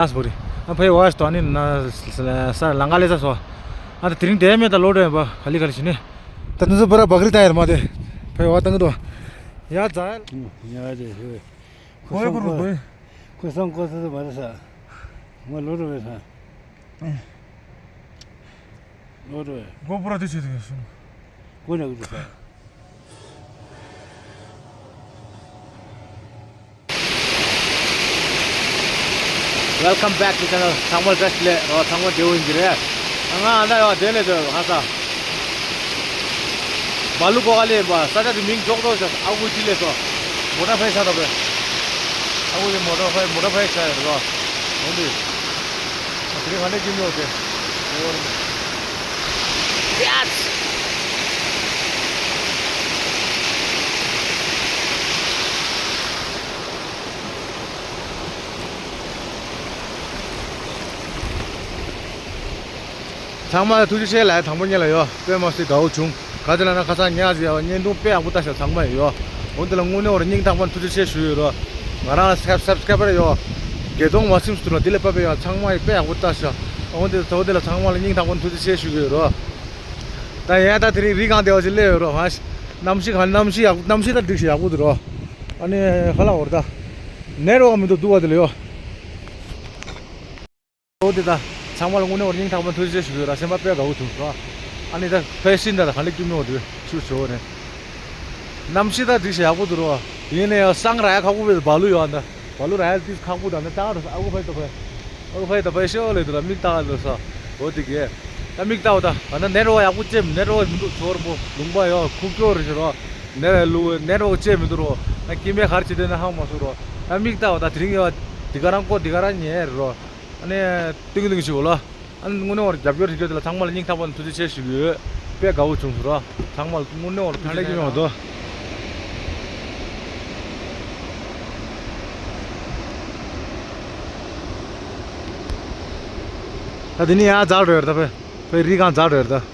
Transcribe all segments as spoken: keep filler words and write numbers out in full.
ཨ་སི་བོ་རི། ཨ་ཕའི་ཝ་ཤི་ཏོ་ཨ་ནི་ན་ས་ལང་ཀ་ལེ་ས་སོ། ཨ་ད་དེ་རིང་དེ་མེད་ད་ལོ་འགྲོ་ཡིན་པ་ག་ལི་ག་ལི་ཞིག་ནི། ད་དུང་ཚོ་པ་ར་བག་རི་ཏ་ཡར་མ་དེ། ཕའི་ཝ་ཏང་གི་དོ། ཡ་ཛ། ཡ་དེ་ཧེ། ཁོས་ཁོ་རུ་དོ། ཁོས་སང་ཁོ་ས་ས་མ་རེད་ས། ང་ལོ་འགྲོ་བས་ས། ལོ་འགྲོ་བས། གོ་པུ་ར་དེ་བྱེད་དུ་ཡོད་སོང་། གོ་ནག་གི་ས། Welcome back to channel. ཚང་མ་བཀྲ་ཤིས་བདེ་ལེགས། ཚང་མ་བདེ་པོ་ཡིན་གྱི་རེད། ང་ཨ་ད་ཡོད་དེ་ལས་དོ་ཧ་ས། མ་ལུ་གོ་ག་ལས་པ་ས་ཆ་དེ་མིང་འཇོག་ཏོ་ཤ་ཨ་ཁུ་ཅི་ལས་སོ། མོ་ཊ་ཕའི་ས་དོ་པས། ཨ་ཁུ་ཅི་མོ་ཊ་ཕའི་མོ་ཊ་ཕའི་ས་ཡོད་རོ། འོན་ཏེ། དེ་རིང་ཧ་ནས་ཀྱི་ཉོ་དེ། ཡ། ཚང་མ་ལ་ཐུགས་རྗེ་ཆེ་ལབ། དང་པོ་ཉིད་ལ་ཡོད་དཔེ་མ་སྲིད་དགའ་བོ་བྱུང་། ག་ཚོད་ལབ་ན་ཁ་སང་ཉག་ཅིག་ཡོད་བརྙན་ཐུང་དཔེ་ཡག་པོ་ལྟ་ཤག་ཚང་མ་ཡོད། འོན་ཏེ་ལ་དངོས་གནས་བར་སྙིང་ཐག་པ་ནས་ཐུགས་རྗེ་ཆེ་ཞུ་ཡོད་རོ། ང་རང་ལ་སབ་སབ་སི་ཀ་རའེ་བར་ཡོད། བརྒྱད་སྟོང་མ་ཟིན་སུ་ལ་འདི་ལས་པ་དཔེ་ཡོད་ཚང་མ་ཡི་དཔེ་ཡག་པོ་ལྟ་ཤག་འོན་ཏེ་ཚོ་འདི་ལ་ཚང་མ་ལ་སྙིང་ཐག་པ་ནས་ཐུགས་རྗེ་ཆེ་ཞུ་གི་ཡོད་རོ། ད་ཡ་ད་དེ་རིང་རི་སྒང་དེ་བ་ཞིག་སླེབས་ཡོད་རོ། ཧ་ཤ་གནམ་གཤིས་ག་གནམ་གཤིས་ཡག་གནམ་གཤིས་ད་འགྲིག་ཤག་ཡག་པོ་འདུག་རོ། ཨ་ནི་ཧ་ལ་འོར་ད་ནེཊ་ཝརཀ་མི་འདུག་འདུག་བ་དེ་ལ་ཡོད། འོ་དེ་ད་ཚང་མ་ལ་དངོས་གནས་བར་སྙིང་ཐག་པ་ཐུགས་རྗེ་ཆེ་ཞུ་གི་ཡོད་ར། སེམས་པ་དཔེ་དགའ་བོ་བྱུང་ར། ཨ་ནི་ད་ཕལ་སྲིད་ད་ད་ག་ལེ་སྐྱུག་མི་འོ་དེ་ཆུ་ཆུ་བོ་རེད། གནམ་གཤིས་ད་འགྲིག་ཤག་ཡག་པོ་འདུག་རོ། ཡིན་ནའི་སང་ར་ཡ་ཁག་པོ་བས་བ་ལུ་ཡོད་ཨ་ད། བ་ལུ་ར་ཡ་ཏིས་ཁག་པོ་ད་ནི་ད་ཨ་ཁུ་ཕའི་ད་ཕའི། ཨ་ཁུ་ཕའི་ད་ཕའི་ཤོ་ལེ་དུ་ར་མིག་ཏག་ལོ་ས། འོ་དེ་གས། ད་མིག་ཏག་འོ་ད་ཨ་ད་ནེཊ་ཝརཀ་ཡག་པོ་ཅེ་མི་ནེཊ་ཝརཀ་མི་འདུག་ཚོར་པོ་ལུང་པ་ཡོད་ཁུག་ཀྱོ་རེ་ཤི་རོ། ནེ་ལུ་ནེཊ་ཝརཀ་ཅེ་མི་འདུག་རོ། ད་ཀི་མེ་གར་ཅི་དེ་ན་ཧང་མ་སུ་རོ། ད་མིག་ཏག་འོ་ད་དེ་རིང་ཡོད་དེ་ག་རང་ཀོ་དེ་ག་རང་ཉེ་རོ། ཨ་ནི་ཏིང་ཏིང་ཞིག་འོ་ལ། ཨ་ནི་དངོས་གནས་བར་རྒྱབ་སྐྱོར་བྱེད་རྒྱུ་དེ་ལ་ཚང་མ་ལ་སྙིང་ཐག་པ་ནས་ཐུགས་རྗེ་ཆེ་ཞུ་གི་ཡོད། དཔེ་དགའ་བོ་བྱུང་སོང་ར། ཚང་མ་ལ་དངོས་གནས་བར་ཕན་ལེགས་ཀྱི་མེད་པ་འདུག་ད་དེ་ནི་ཡང་འཛག་འགྲོ་ཡོད་རེད་ད། ཕའི་ཕའི་རི་སྒང་འཛག་འགྲོ་ཡོད་རེད་ད།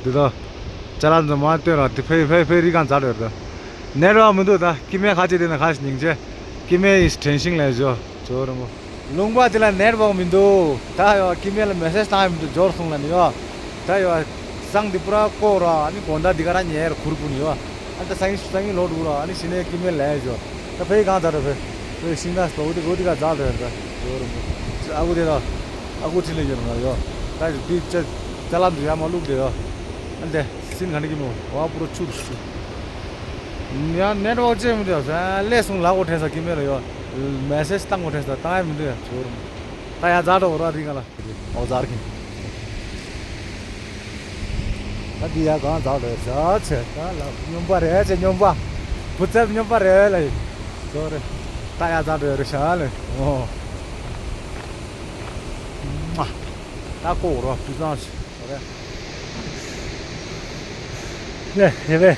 འདི་ད། ཅ་ལག་འཛོམས་མ་སྟོན་ར་དེ་ཕའི་ཕའི་ཕའི་རི་སྒང་འཛག་འགྲོ་ཡོད་རེད་ད། ནེཊ་ཝརཀ་མི་འདུག་ད་ཀི་མེ་ཁ་ཅིག་དེ་ན་ཁ་ཞིག་སྙིང་རྗེ། ཀི་མེ་ཡིས་དྲན་ཤིང་ལས་བཟོ་བཟོ་རུང་བོ། ལུང་པ་འདི་ལ་ནེཊ་ཝརཀ་མི་འདུག་ད་ཡོ་ཀི་མེ་ལ་མེ་སེཇ་བཏང་ཡ་མི་འདུག་འབྱོར་སོང་ལ་ནི་ཡོ། ད་ཡོ། སང་འདི་པུ་ར་ཀོ་ར་ཨ་ནི་དགོང་དག་འདི་ག་ར་ཉལ་ར་ཁུར་ཀུ་ནི་ཡོ། ཨ་ནི་ད་སང་ཉིན་སང་ཉིན་ལོག་འགྲོ་ར། ཨ་ནི་ཞི་ནས་ཀི་མེ་ལ་ཡ་ཞོ། ད་ཕའི་གང་ཚར་ར་ཕའི། ཕའི་ཤིང་ནགས་ལོག་འདི་གོ་འདི་ག་ཛག་ར་ད་ཡོ་རུང་བོ། ཨ་ཁུ་དེ་ད། ཨ་ཁུ་ཁྲི་ལ་ཡོད་ར་ཡོ། ད་འདི་ཅ་ཅ་ལག་འདི་ཡ་མ་བླུག་དེ་ཡོ། ཨ་ནི་དེ་སིན་ག་ནི་ཀི་མོ་བ་པུ་ར་ཆུ་རུ་ཆུ། ཡང་ནེཊ་ཝརཀ་ཅེས་མི་འདུག་ཡ། ལས་སོང་ལ་གོ་དྲན་ས་ཀི་མེ་ལ་ཡོད། མེ་སེཇ་བཏང་གོ་དྲན་ས་བཏང་ཡ་མི་འདུག་ཡ། ཚོར་མོ། ད་ཡ་ཛ་འགྲོ་ར་རི་ང་ལ། ཨོ་ཛར་གིན། ད་འདི་ཡ་གང་ཛ་འགྲོ་ཡ་ཟ་ཆེ་ད་ལ་སྨྱོན་པ་རེད་ཆེ་སྨྱོན་པ། བུ་ཚབ་སྨྱོན་པ་རེད་ལ་ཡི། ཚོ་རེད། ད་ཡ་ཛ་འགྲོ་ཡ་རེད་ཤ་ལེ། ཨོ། མ། ད་ཀོ་རོ་བུ་ཚང་ཆེ། ཚོ་རེད། ལེ་ཧེ་བེ།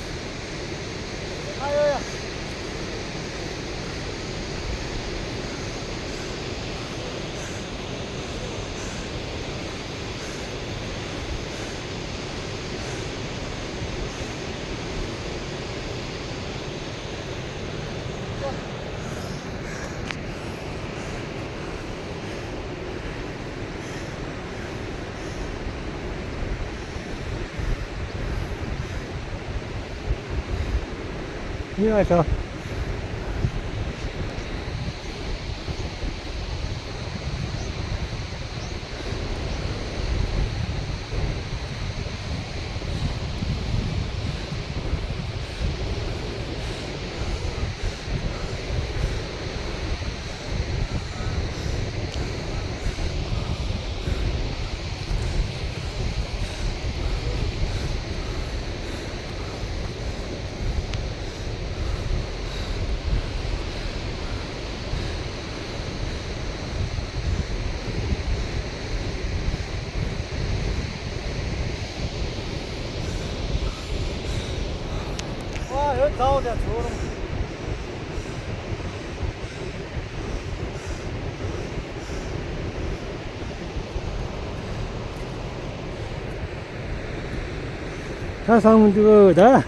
ད་སང་མི་འདུག་ད།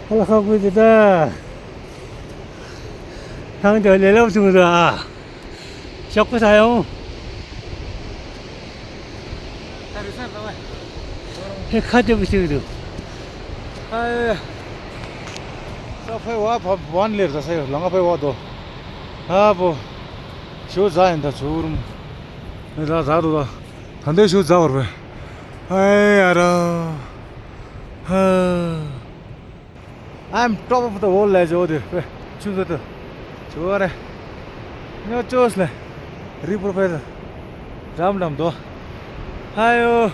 ཧ་ལ་ཁག་པོ་འདུག་ད། ཐང་དེ་ལས་སླ་པོ་བྱུང་ཟེར་ཨ། ཅག་པོ་ས་ཡོང་། ཧེ་ཁ་ཅག་པོ་ཞིག་འདུག་ཨ་ཡ། ས་ཕའི་བ་བ་ནི་ལེར་ད་ས་ཡོ་ལང་ང་ཕའི་བ་དོ། ཨ་བོ། ཞོ་ཛ་ཡིན་ད་ཚུར་མོ། ནི་ད་ཛ་དོ་ད། ད་འདོད་ཞོ་ཛ་བར་བས། ཨ་ཡ་ར། ཧ། I'm top of the world ལས་ཇོ་དེ་བེ་ཆུ་ཟོ་དེ་ཇོ་རེ། ཉོ་ཅོས་ལེ། རི་པོར་བེ་རམ་རམ་དོ། ཧ་ཡོ།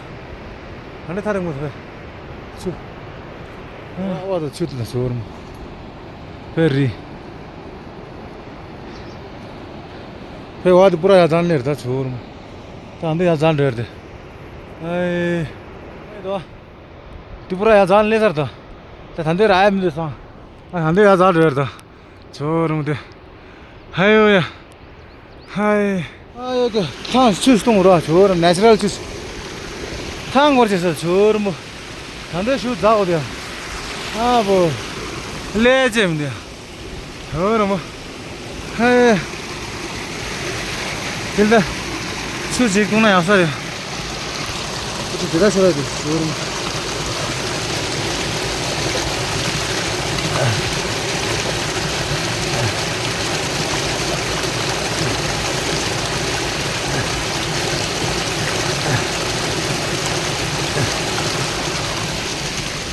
ཧ་ནེ་ཐ་རེ་ངུ་བེ་ཆུ། ཨ་བ་དོ་ཆུ་དེ་ན་ཇོ་རེ་མོ། བེ་རི། བེ་བ་དེ་པུ་ར་ཡ་ཛན་ལེར་ད་ཇོ་རེ་མོ། ད་འདི་ཡ་ཛན་རེར་དེ། ཨེ། ཨེ་དོ། ཏི་པུ་ར་ཡ་ཛན་ལེ་ཟར་ད། ད་ད་འདི་ར་ཡ་མི་འདི་སང་། ཨ་ད་འདི་ཡ་ཛན་རེར་ད། ཇོ་རུང་དེ། ཧ་ཡོ་ཡ། ཧ་ཡེ། ཨ་ཡོ་གི་ཐང་ཆུ་སྟོང་ར་ཇོ་རུང་ནེ་ཅུ་རལ་ཆུ། ཐང་གོར་ཅེ་ས་ཇོ་རུང་མོ། ད་འདི་ཞུ་ཛ་འོ་དེ། ཨ་བོ། ལེ་ཅེ་མི་འདི། ཧོ་ར་མོ། ཧེ། དེ་ལྟ། ཆུ་ཅིག་བཏུང་ན་ཡག་ས་རེད། ཆུ་དེ་ལྟ་ཆུ་ར་དེ་ཧོ་ར་མོ།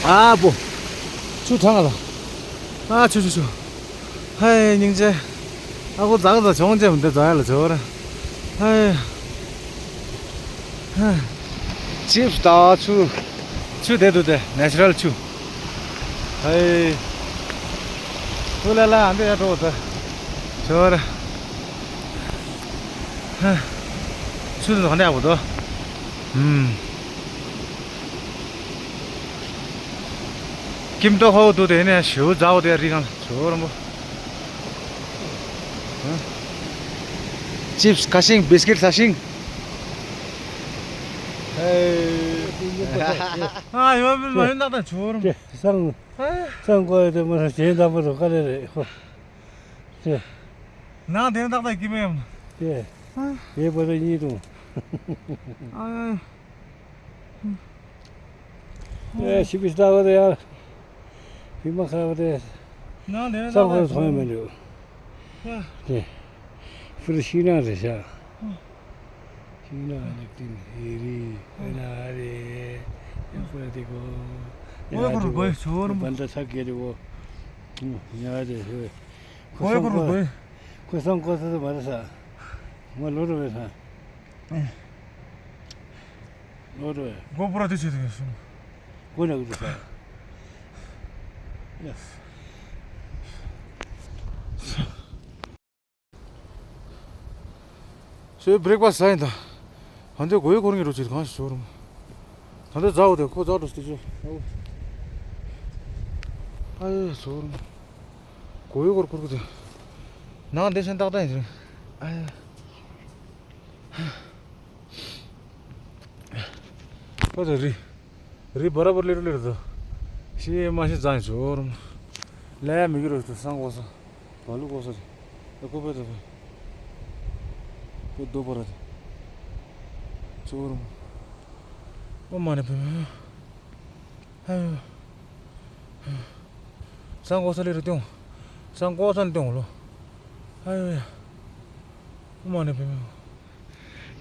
ཨ་བོ། ཆུ་གྲང་ང་ལ། ཨ་ཆུ་ཆུ་ཆུ། ཧའི་སྙིང་རྗེ། ཨ་ཁུ་ཛག་ཛག་བྱུང་རྗེས་མི་འདི་ཛག་ཡ་ལ་བྱོས་ར། ཧའི། ཅིབས་དང་ཆུ། ཆུ་དེ་འདུག་དེ་ནེ་ཅུ་རལ་ཆུ། ཧའི། ཨུ་ལ་ལ་འདི་ཡ་འགྲོ་དེ། བྱོས་ར། ཧ། ཆུ་དེ་ག་འདྲ་ཡག་པོ་འདུག་ཧུམ། ཀིམ་ཏོ་ཧོ་དུ་དེ་ནས་ཞུ་ཛའོ་དེ་རི་གང་ཞུ་རམ་པོ། ཅིབས་ཁ་ཤིང་བིས་ཀིཊ་ས་ཤིང་། ཨ་ཡོད་མི་མ་ཡོད་ན་ད་ཞུ་རམ། སང་སང་གོ་ཡོད་དེ་མ་ས་ཞེན་དམ་པོ་དུ་ཀ་ལེ་རེད་ཧོ། ནང་དེ་ནི་ཏག་ཏག་སྐྱིད་པོ་ཡོང་། དེ། ཨ། དེ་བར་དུ་གཉིད་དུ། ཨ། ཨེ་ཤི་བི་སྟ་བ་དེ་ཡ། བི་མ་ཁ་བ་དེ། ནང་དེ་ནི་ཏག་ཏག་སྐྱིད་པོ་ཡོང་། ཨ། དེ། ཕུར་ཤི་ན་རེ་ཤ། ཤི་ན་རེ་ཏིན་ཧེ་རི་ཧེ་ན་རེ། ཡ་ཕུར་དེ་གོ། ཡ་དེ་གོ། བན་ད་ས་གེ་དེ་གོ། ཡ་དེ་ཧེ། ཁོ་སང་ཁོ་ཁོ་སང་ཁོ་ས་མ་རེད་ས། ང་ལོ་རུ་བས་ས། ལོ་རུ་བས། གོ་པུ་ར་དུ་ཆེ་དུ་སོང་། གོ་ནག་དུ་ས། ཡེས། ཞོའི་བྷི་རེག་ཕ་སི་ཟ་ཡིན་ད། ཧ་འདི་གོ་ཡོད་ཁོར་ངེས་རོ་ཅིག་གང་ཞིག་ཞོ་རུང་། ད་འདི་ཛའོ་དེ་ཁོ་ཛའོ་འགྲོ་སྟེ་ཅོ། ཨ་ཡེ་ཞོ་རུང་། གོ་ཡོད་ཁོར་ཁོར་གོ་དེ། ནང་དེ་ཤན་ཏག་ཏག་ཡིན་ཟེར། ཨ་ཡེ། ཁོ་ཚོ་རི། རི་བར་བར་ལེ་རུ་ལེ་རུ་དོ། ཤི་མ་ཤི་ཛང་ཞོ་རུང་། ལས་མི་གི་རུ་དུ་སང་གོ་ས། བ་ལུ་གོ་ས་རེད། ཨ་ཁོ་པེ་ད་པེ། པེ་རྡོ་པ་ར་རེད། ཅོ་རུང་། ཨོ་མ་ནི་པེ་མེ། ཨ་ཡོ། སང་གོ་ས་ལེ་རུ་ཏེ་འོང་། སང་གོ་ས་ནི་ཏེ་འོང་ལོ། ཨ་ཡོ་ཡ། ཨོ་མ་ནི་པེ་མེ།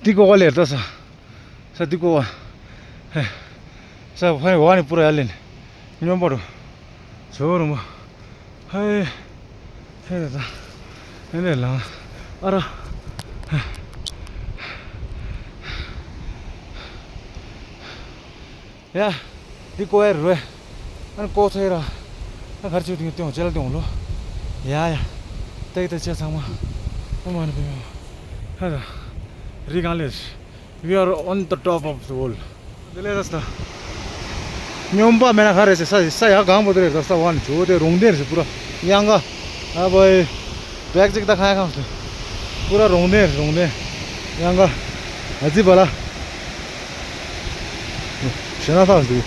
འདི་གོ་བ་ལེར་ད་ས། ས་འདི་གོ་བ། ཧེ། ས་ཕ་ནི་བ་ནི་པུ་ར་ཡ་ལེན། སྙོམས་པ་རུ། ཇོ་རུང་བ། ཧེ། ཧེ་རེ་ད། ཧེ་ནེ་ལང་། ཨ་ར། ཧེ། ཡ། འདི་ཀོ་ཡ་རུ་རེ། ཨ་ནི་ཀོ་ཚེ་ར། ཨ་གར་ཆུ་དེ་ཏེ་འོང་ཅེ་ལ་ཏེ་འོང་ལོ། ཡ་ཡ། ཏེ་ཏེ་ཅེ་ཚང་མ། ཨོ་མ་ནི་པེ་མེ། ཧ་ར། རི་གང་ལེ། We are on the top of the world. དེ་ལས་ད་ས། སྙོམས་པ་མེད་ན་ག་རེ་ཟེར་ས་ས་ཡ་གང་པོ་དེ་རེད་ད་ས་བ་ནི་ཇོ་དེ་རུང་དེ་རེད་པུ་ར། གཡང་ག་ཨ་བོའི། བེག་ཅིག་ད་ཁ་ཡ་གང་ཟེར། པུ་ར་རུང་དེ་རུང་དེ། གཡང་ག་ཨ་ཙི་བ་ལ། ཞེ་ན་ཐག་འདུག་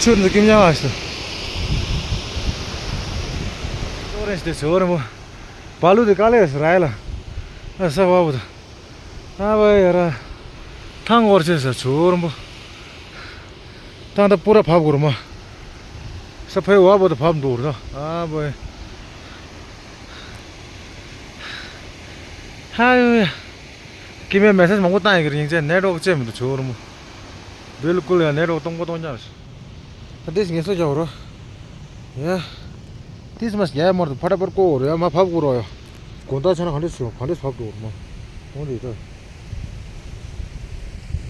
ཆུ་འདི་ཀིམ་ཡང་ཨ་ཤི་ཏོ། ཅོ་རེ་ཤི་ཏེ་ཆོ་རེ་མོ། བ་ལུ་དེ་ཀ་ལེ་ར་ལ། ཨ་ས་བ་བུ་ད། ཨ་བ་ཡ་ར། ཐང་འོར་ཆེ་ས་ཆོ་རེ་མོ། ད་ད་པུ་ར་བབ་གུར་མ། ས་ཕའི་བ་བུ་ད་བབ་འདུག་ར། ཨ་བ་ཡ། ཧ་ཡོ་ཡ། ཀིམ་ཡ་མེ་སེ་ཇི་མང་པོ་བཏང་ཡི་གི་རིང་ཅན་ནེ་ཊི་ཝོག་ཅེ་མི་འདུག་ཆོ་རེ་མོ། བིལ་ཀུལ་ཡ་ནེ་ཊི་ཝོག་སྟོང་པོ་སྟོང་ཉག་ད་དེས་ངལ་གསོ་རྒྱག་རོ། ཡ། དེས་མ་རྒྱ་མར་དུ་ཕ་ཏ་པར་ཀོ་རོ་ཡ་མ་བབ་གོ་རོ་ཡ། དགོང་དག་ཆ་ན་ག་འདྲས་སུ་ག་འདྲས་བབ་འགྲོ་རོ་མ། འོང་རེད་ད།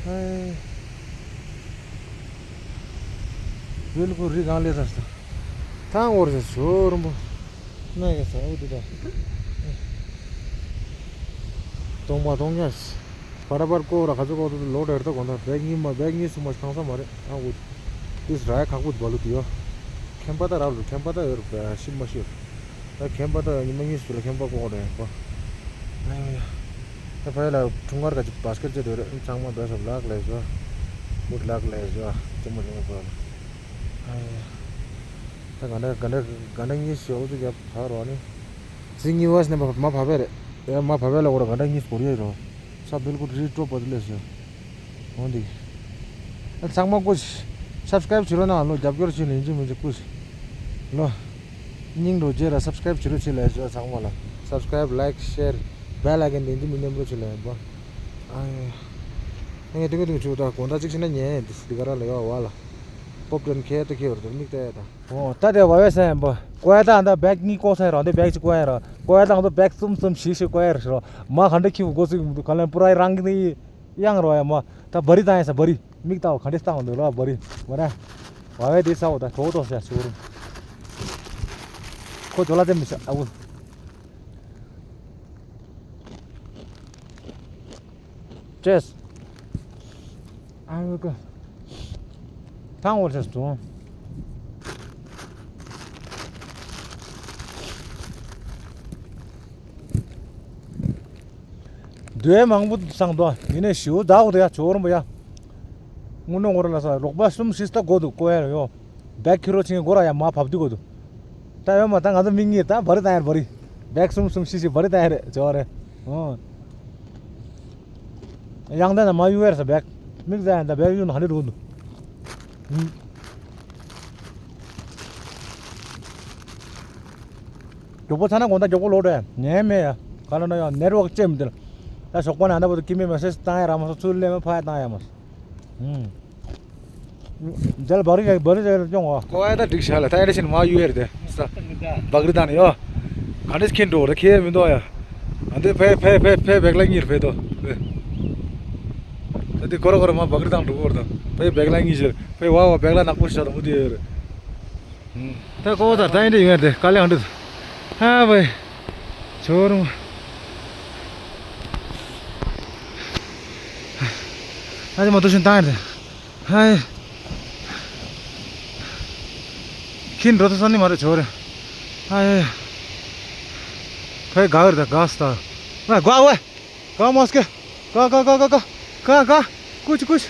ཧའི། བེལ་ཀོ་རི་གང་ལས་ཐར་ས། ཐང་འོར་ཟེར་ཞོ་རུམ་པོ། ན་ཡ་ས་འོ་དེ་ད། སྟོང་པ་སྟོང་ཉག་ཕ་ར་པར་ཀོ་ར་ཁ་ཚོ་ཀོ་ཏོ་ལོ་ཌར་ད་གོ་ན་བེག་གཉིས་མ་བེག་གཉིས་སུ་མ་ཁང་ས་མ་རེད་ཨ་འུ། དེས་ར་ཡ་ཁག་པོ་འདུག་བ་ལུ་དེ་ཡོ། ཁེམ་པ་ད་རབ་རུ་ཁེམ་པ་ད་ཡོ་རུ་བེ་ཤི་མ་ཤི་ཡོ། ད་ཁེམ་པ་ད་ཉི་མ་གཉིས་སུ་ལ་ཁེམ་པ་ཀོ་ར་ཡང་པ། ཨ་ཡོ་ཡ། ད་ཕ་ཡ་ལ་ཁྲུང་ངར་ག་ཅི་བཱ་སི་ཀེ་ཊི་ཅི་དོ་རེད་ཚང་མ་བེ་སོ་ལག་ལས་ཟོ། བུད་ལག་ལས་ཟོ། ཅི་མོ་ཅི་མོ་པ་ལ། ཨ་ཡོ་ཡ། ད་ག་འདྲ་ག་འདྲ་ག་འདྲ་གཉིས་སུ་འུ་ཚུ་རྒྱབ་ཕ་རོ་ནི། ཚིག་གཉིས་བ་སྣེ་མ་བ་བས་རེད། ཡ་མ་བ་བས་ལ་འོ་ར་ག་འདྲ་གཉིས་སྐོར་ཡོད་རོ། ས་བིལ་ཀུལ་རི་ཀྲོ་པ་དུ་ལས་ཟེར། འོ་འདི། ཚང་མ་ཀུ་ཤི། སབ་སི་ཀ་རེབ་བྱེད་རོགས་གནང་ལོ་རྒྱབ་སྐྱོར་བྱེད་ལེན་གྱི་མི་འཇིགས་ཀུ་ཤི། ལོ། སྙིང་རོ་རྗེ་ར་སབ་སི་ཀ་རེབ་བྱེད་རོགས་བྱེད་ལས་ཟེར་ཚང་མ་ལ། སབ་སི་ཀ་རེབ་ལའིཀ་ཤེར་བེལ་ཨའི་ཀོན་དེ་འདི་མི་ནེམ་རོགས་བྱེད་ལས་པ། ཨ་ཡ། ངས་དུང་གི་དུང་ཆུ་ད་གོང་ད་ཅིག་ཤི་ན་ཉན་འདི་སི་ཏི་ཀ་ར་ལ་ཡོ་བ་ལ། པོབ་ཏོན་ཁེ་ཏོ་ཁེ་བར་དུ་མིག་ཏེ་ད། ཨོ་ད་དེ་བ་བས་སེམས་པ། ཀོ་ཡ་ད་ཨ་ད་བེག་གཉིས་ཀོ་ས་ཡ་ར་འདི་བེག་གཅིག་ཀོ་ཡ་ར། ཀོ་ཡ་ད་ཨ་ད་བེག་གསུམ་གསུམ་བཞི་བཞི་ཀོ་ཡ་ར་ཤི་རོ། མ་ག་འདྲ་ཁྱི་གོ་ཚིག་མི་འདུག་ག་ལན་པུ་ར་ཡི་རང་གི་ནི་ཡང་རོ་ཡ་མ། ད་བ་རི་ད་ཡ་ས་བ་རི་མིག་ད་ག་འདྲ་སྟངས་འདུག་ལ་བ་རི་མ་ར། བ་བས་དེ་ས་འོ་ད་ཐོག་ཐོག་ས་ཡ་ཆུ་རུ། ཁོ་ཅོ་ལ་དེ་མི་ཤ་ཨ་བུ། ཅེས། ཨ་ཡོ་ཀ་ཐང་འོར་ཅེས་དུང་། དུས་མང་པོ་སང་དོ་ཡིན་ནས་ཞིའུ་ཟླ་འོ་དེ་ཡ་ཆོ་རུམ་པ་ཡ། དངུལ་ནོ་འོར་ལ་ས་རོགས་པ་གསུམ་སྲིད་ལྟ་དགོས་འདུག་ཀོ་ཡ་ཡོ། བེག་ཁྱི་རོ་ཆིང་སྒོ་ར་ཡ་མ་བབ་དུས་དགོས་འདུག་ད་ཡོད་མ་ད་ང་ཚོ་མིག་གཉིས་ད་བ་རི་ད་ཡར་བ་རི། བེག་གསུམ་གསུམ་བཞི་བཞི་བ་རི་ད་ཡར་རེད་ཇོ་རེད། ཨོ། ཡང་ད་ན་མ་ཡུ་ཨེར་ས་བེག་མིག་ད་ཡང་ད་བེག་ཡུ་ན་ཧ་ལི་རུ་འདུག་མགྱོགས་པོ་ཚ་ན་དགོང་དག་མགྱོགས་པོ་ལོག་འགྲོ་ཡ་ཉན་མེད་ཡ། ག་ལ་ན་ཡ་ནེ་ཊི་ཝོག་ཅེམ་དེ་ལ། ད་ཞོགས་པ་ན་ན་བོ་དུ་ཀི་མེ་མ་སེ་སི་བཏང་ཡ་ར་མ་སོ་ཚུར་ལེ་མ་ཕ་ཡ་བཏང་ཡ་མ་སོ། ཨུམ། འདི་ལ་བག་རི་རྒྱག་བག་རི་རྒྱག་རྒྱོང་བ། ཀོ་ཨེ་ད་འགྲིག་ཤག་ལ་ད་ཨེ་འདྲ་ཞིག་མ་གཡུག་ཡ་རེད་དེ། ས། བག་རི་ད་ནི་ཡོ། ག་འདྲས་ཁྱེར་འགྲོ་ར་ཁྱེར་མི་འདུག་ཡ། ཨ་འདི་ཕེ་ཕེ་ཕེ་ཕེ་བེག་ལ་གཉིས་རེད་ཕེ་དོ། ད་འདི་ཁོ་ར་ཁོ་ར་མ་བག་རི་བཏང་འགྲོ་གོ་ར་ད། ཕེ་བེག་ལ་གཉིས་ཞིག་ཕེ་བ་བ་བེག་ལ་ནག་པོ་ཞིག་ད་མུ་དེ་ཡོད་རེད། ད་ཀོ་ད་ད་ཨེ་འདྲ་ཡོད་རེད་དཀའ་ལས་ཨ་འདྲ། ཧ་བེ། ཆོ་རུང་། ཨ་ཅེ་མ་ཏོ་ཤིན་ཏང་རེད། ཧའི། ཁྱིན་འགྲོ་ཐུབ་ས་ནི་མ་རེད་ཆོ་རེད། ཧའི། ཕའི་ག་རེད་ད་ག་སི་ད། ང་ག་བས། ག་མོ་སྐེ། ག་ག་ག་ག་ག་ག་ཀུ་ཅི་ཀུ་ཅི།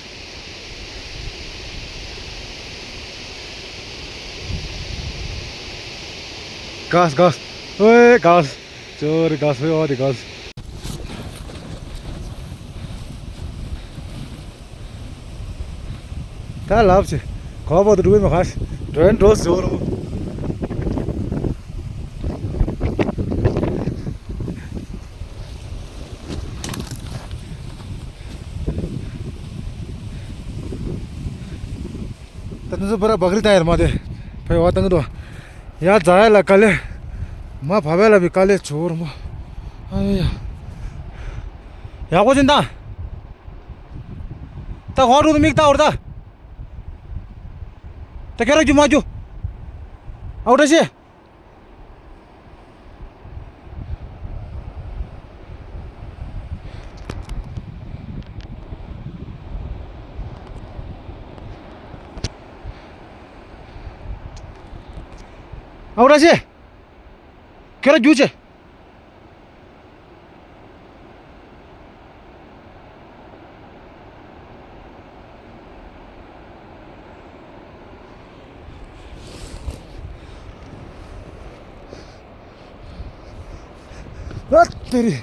ག་སི་ག་སི། ཨོའེ་ག་སི། ཅོ་རི་ག་སི་ཨོ་དི་ག་སི། ད་ལབ་ཆེ། གོ་བོ་དུ་འགྲོ་མི་ཁ་ཤི། འགྲོ་འགྲོ་ཟེར་བ་རུ། ད་དུང་ཚོ་པ་ར་བག་རི་ད་ཡར་མ་དེ། ཕེ་བ་བཏང་གི་འདུག་ཡ་ཛ་ཡ་ལ་ཀ་ལེ། མ་བ་བས་ལ་བི་ཀ་ལེ་ཆོ་རུ་མོ། ཨ་ཡ། ཡག་པོ་ཅིན་ད། ད་ཧོ་རུ་མིག་ད་འོར་ད། ད་ཁེ་ར་རྒྱུ་མ་རྒྱུ། ཨའུ་ད་ཤི། ཨའུ་ད་ཤི། ཁེ་ར་རྒྱུ་ཆེ། ཨ་ཏི་རི།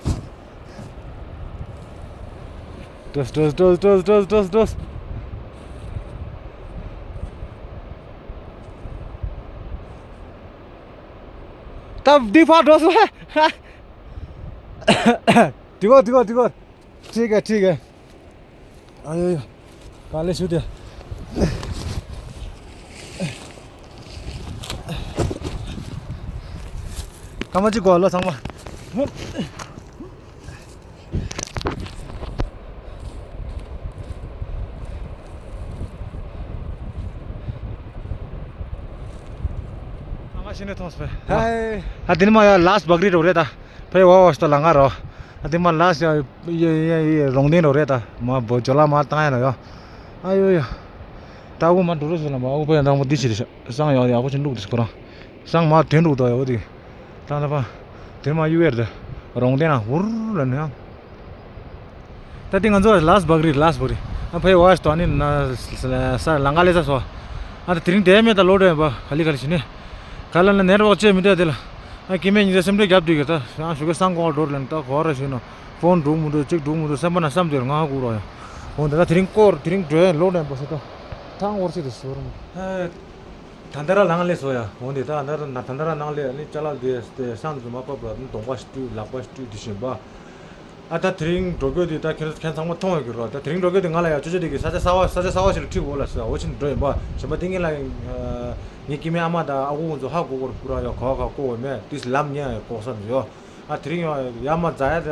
འགྲོ་འགྲོ་འགྲོ། ད་འདི་ཕར་འགྲོ་སོང་། འདི་གོ་འདི་གོ་འདི་གོ། ཁྲིག་གེ་ཁྲིག་གེ། ཨ་ཡོ་ཡོ། ག་ལེ་ཞུ་དེ། སྐར་མ་གཅིག་གོ་ལོ་ཚང་མ། ཨ་མ་ཤི་ནས་མཐོང་སོང་། ཧའི། ཨ་དེ་ནི་མ་ཡ་ལཱ་སི་བག་རི་རོ་རེད་ད། ཕའི་ཝ་ཝ་ཤི་ཏོ་ལ་ང་རོ། ཨ་དེ་མ་ལཱ་སི་ཡ་ཡ་ཡ་ཡ་རོང་ལྡན་རོ་རེད་ད། མ་བོ་ཇོ་ལ་མ་བཏང་ཡ་ལ་ཡོ། ཨ་ཡོ་ཡོ། ད་ཨ་ཁུ་མ་འགྲོ་རོ་ཤི་ལ་མ་ཨ་ཁུ་ཕའི་འདང་མོ་འདི་ཤི་རེ་ཤ་སང་ཡོ་ཡ་ཨ་ཁུ་ཆི་འདུག་དེ་ཁོ་རང་། སང་མ་དོན་འགྲུག་དོ་ཡོ་དེ། ད་ན་པ། དེ་མ་ཡུ་ཨེར་དེ། རོང་ལྡན་ན་ཧུར་ལ་ནི་ཡང་། ད་དེ་ང་ཚོ་ལཱ་སི་བག་རི་ལཱ་སི་བག་རི། ཨ་ཕའི་ཝ་ཤི་ཏོ་ཨ་ནི་ན་ས་ལང་ཀ་ལེ་ས་སོ། ཨ་ད་དེ་རིང་དེ་མེད་ད་ལོ་འགྲོ་ཡིན་པ་ག་ལི་ག་ལི་ཞིག་ནི། ག་ལ་ན་ནེར་ཝག་ཅེ་མི་འདྲ་དེ་ལ། ཨ་ཀི་མེ་ཉི་ཟེར་སེམས་ཁྲལ་རྒྱབ་དུས་ཀྱི་ད་ཡང་ཞུ་གི་སང་གོང་འགྲོ་ལེན་ད་གོ་ར་ཞིག་ནོ། ཕོན་འགྲུག་མི་འདུག་གཅིག་འགྲུག་མི་འདུག་སེམས་པ་ན་བསམ་དུས་ང་ཧ་གོ་རོ་ཡ། འོ་འདི་ད་དེ་རིང་སྐོར་དེ་རིང་འགྲོ་ཡ་ལོ་འགྲོ་ཡིན་པ་ས་ད། ཐང་འོར་ཆེ་དུ་ཟོར་མོ། ད་ད་ར་ལང་ལེ་སོ་ཡ། འོ་འདི་ད་ད་ད་ད་ར་ལང་ལེ་ནི་ཅ་ལག་དེ་དེ་སང་དུ་མ་པ་པ་ནི་གདོང་པ་ཞིག་བཀྲུས་ལག་པ་ཞིག་བཀྲུས་དེ་བཞིན་པ། ཨ་ད་དེ་རིང་འགྲོ་དགོས་དེ་ད་ཁྱེད་ཁྱེད་ཚང་མ་མཐོང་ཡོད་ཀྱི་རོ། ད་དེ་རིང་འགྲོ་དགོས་དེ་ང་ལ་ཡ་ཅོ་ཅོ་དེ་གི་ས་ཆ་གསར་བ་ས་ཆ་གསར་བ་ཞིག་ལ་ཁྲིད་འོ་ལ་ཟེར་འོ་ཆེན་འགྲོ་ཡིན་པ་གཞན་པ་དེ་ངེད་ལ་ངའི་སྐྱེ་དམན་ཨ་མ་དང་ཨ་ཁུ་ཁོང་ཚོ་ཧ་གོ་གོ་ར་སྐུ་ར་ཡོ་ག་བ་ག་གོ་བ་མེད་དུས་ལམ་ཉན་ཡོད་གོ་བསམ་ཡོ། ཨ་དེ་རིང་ཡོ་ཡ་མ་ཛ་ཡ་ད་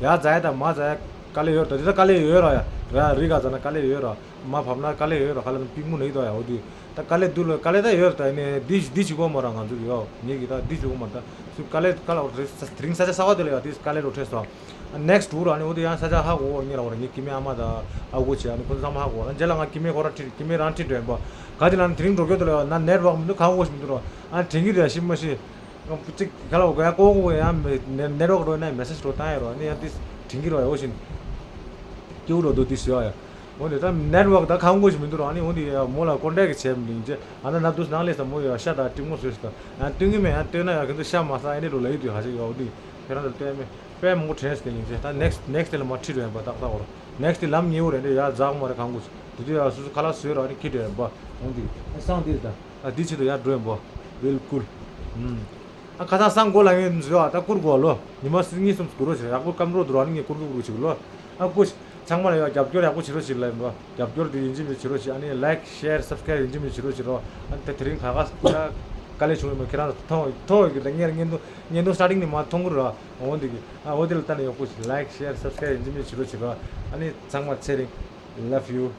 ཡ་ཛ་ཡ་ད་མ་ཛ་ཡ་དཀའ་ལས་ཡོད་ད་དེ་ད་དཀའ་ལས་ཡོད་ར་ཡ་ར་རི་ག་ཛ་ན་དཀའ་ལས་ཡོད་ར། མ་བབས་ན་དཀའ་ལས་ཡོད་ར། ཁ་ལ་ན་པིག་མུ་ནི་དོ་ཡ་འོ་དུས་ད་དཀའ་ལས་འདུག་ལ་དཀའ་ལས་ད་ཡོད་ར། ད་ནི་འདི་འདི་བྱེད་གོ་མ་ར་ང་ཚོ་ཡོ་ངེད་ཀྱི་ད་འདི་བྱེད་གོ་མ་ར་ད་སུ་དཀའ་ལས་དཀའ་ལས་འོ་དེ་རིང་ས་ཆ་གསར་བ་དེ་ལ་ཡོ་དེ་དཀའ་ལས་རོ་འཕྲད་སོང་། ནེག་སི་ཊི་ཊུར་ཨ་ནི་འོ་དེ་ཡང་ས་ཆ་ཧ་གོ་ངེད་ལ་འོ་ར་ངེད་སྐྱེ་དམན་ཨ་མ་ད་ཨ་ཁུ་ཆེ་ཨ་ནི་ཁོ་ཚོ་ཚང་མ་ཧ་གོ་ན་རྗེས་ལ་ང་སྐྱེ་དམན་ཁོ་ར་ཁྲིད་སྐྱེ་དམན་རང་ཁྲིད་འགྲོ་ཡིན་པ་ག་དེ་ལ་ན་དེ་རིང་འགྲོ་རྒྱུ་དེ་ལ་ཡོ་ན་ནེཊ་ཝག་མི་འདུག་གང་གོ་ཞིག་མི་འདུག་རོ། ཨ་དྲན་གྱི་རེད་ཤི་མ་ཤི། གཅིག་ག་ལ་འོ་ག་ཡ་ཀོ་ཀོ་ཡ་ནེ་ནེ་ཊི་ཝག་འགྲོ་ན་མེ་སེ་ཇི་འགྲོ་བཏང་ཡ་རོ་ནི་ཡ་ཏིས་དྲིན་གྱི་རོ་ཡ་འོ་བཞིན། སྐྱེ་བོ་རོ་དོ་ཏིས་ཡོ་ཡ། འོ་ནི་ད་ནེ་ཊི་ཝག་ད་གང་གོ་ཞིག་མི་འདུག་རོ་ཨ་ནི་འོ་ནི་ཡ་མོ་ལ་ཀོན་ཊེག་བྱས་མི་འདུག་ཅེ་ཨ་ན་ན་དུས་ནང་ལས་ས་མོ་ཡ་ཤ་ད་ཏིང་མོ་བཟོས་ཤི་ད་ཡང་སྟོན་གི་མེད་ཡང་སྟོན་ན་ཡ་གི་འདུག་ཤ་མ་ས་ཨ་ནི་རོ་ལ་ཡི་དུས་ཧ་ཅིག་ཡོ་འདི་ཁྱེད་རང་ཚོ་ལྟོས་མེད་པས་མོ་ཊྲེན་སི་ཏེ་ཡིན་ཅེ་ད་ནེག་སི་ཊི་ནེག་སི་ཊི་ལ་མ་ཁྲིད་རོ་ཡ་པ་ཏག་ཏག་རོ་ནེག་སི་ཊི་ལམ་ཉེ་བོ་རེད་འདི་ཡ་ཛག་མ་རེད་གང་གོ་ཞིག་དེ་དུས་ཡ་སུ་སུ་ཁ་ལག་བཟོས་རོ་ཨ་ནི་ཁྱི་འདྲ་ཡ་པ་འོ་འདི་སང་འདི་ད། ཨ་འདི་ཆེད་དུ་ཡར་འགྲོ་ཡིན་པ། ཝེལ་ཀུལ། ཨ་ཁ་སང་སང་གོ་ལ་ངས་འཛུལ་བ་ད་བསྐུར་དགོས་ལོ། ཉི་མ་གཉིས་གསུམ་བསྐུར་རོགས་བྱེད་ཡག་པོ་སྐམ་རོགས་འདུག་ར་ནི་ངས་བསྐུར་གི་བསྐུར་གི་བྱེད་ལོ། ཨ་སྐུ་ཚང་མ་ལ་ཡ་རྒྱབ་སྐྱོར་ཡག་པོ་བྱེད་རོགས་བྱེད་ལ་ཡིན་པ། རྒྱབ་སྐྱོར་དེ་ཡིན་གཅིག་མིན་གཅིག་བྱེད་རོགས་བྱེད། ཨ་ནི་ལའིཀ་ཤེར་སབ་སི་ཀ་རའིབ་ཡིན་གཅིག་མིན་གཅིག་བྱེད་རོགས་བྱེད་རོགས། ཨ་ནི་ད་དེ་རིང་ག་ག་དཀའ་ལས་བྱུང་ཡོད་མ་ཁྱེད་རང་ཚོ་མཐོང་མཐོང་ཡོད་ཀྱི་ད་ངས་བརྙན་ཐུང་བརྙན་ཐུང་སི་ཊར་ཊིང་ནས་མ་མཐོང་གི་ར། འོ་འདི་གི་ཨ་འོ་འདི་ལ་ལྟ་ནས་ཡག་པོ་ལའིཀ་ཤེར་སབ་སི་ཀ་རའིབ་ཡིན་གཅིག་མིན་གཅིག་བྱེད་རོགས་བྱེད་རོགས། ཨ་ནི་ཚང་མ་ཚེ་རིང་། Love you།